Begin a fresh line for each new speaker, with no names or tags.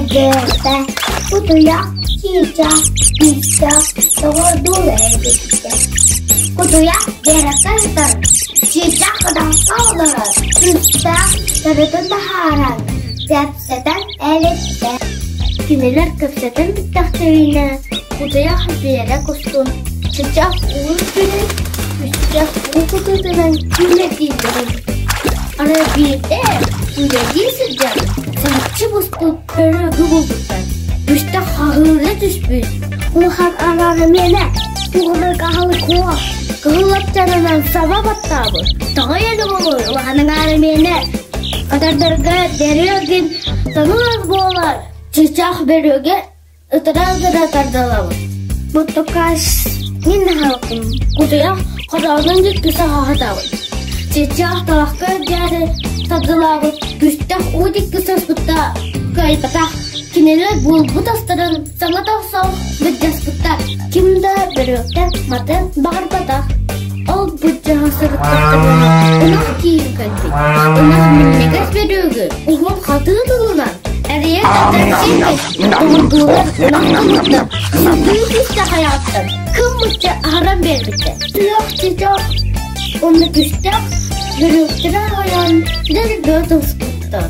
Дьиэтэ кутуйах, чыычаах, күүстээх доҕордуу эбиттэр. Кутуйах биэрэккэ сытар, чыычаах кытахха олорор, күүстээх төрүтүн таһааран, кэпсэтэн элиттэ. Кинилэр кэпсэтэн бүттэхтэринэ, кутуйах биэрэк устун, чыычаах уу үрдүнэн, күстээх уу кытыытынан күүлэйдииллэр эбит. Арай биирдэ күүлэйдии сылдьан, сарчы буспут бөрөгү булбуттар. Күстэх хаһыыра түспүт. Улахан араара миэнэ, тугунан аһылык суох. Кыһыл аттарынан саба баттаабыт. Тоҕо ийэни буолуой улахан аҥаара миэнэ. Катардарга бөрөгүн саныыр буолар. Чычах бөрөгө ытыра-ытыра тардалабыт. Буттукаас мин аһалыкым. Кутуйах хотоонун дьикти саҕаһатабыт. Чычах талахка үрдээри тардылаабыт. Күстэх уу дикки саспытта кыайбатах. Кинилэр буолбут астарын саҥа тохсол былдьаспыттар. Ким да бөрүөктэн матын баҕарбатах. Ол былдьаһа сырыттахтарына ынах киирэн кэлбит. Ынах минньигэс бөрүөгү уһун хатыы тылынан эрийэ тардан сиэппит. Доҕордуулар ынах тылыттан сытыы түстэ хайаҕыттан кыммычча аһаран биэрбиттэр. Күөх чычах уонна күстэх бөрүөктэрэ аҕыйаан дэлби тылыспыттар.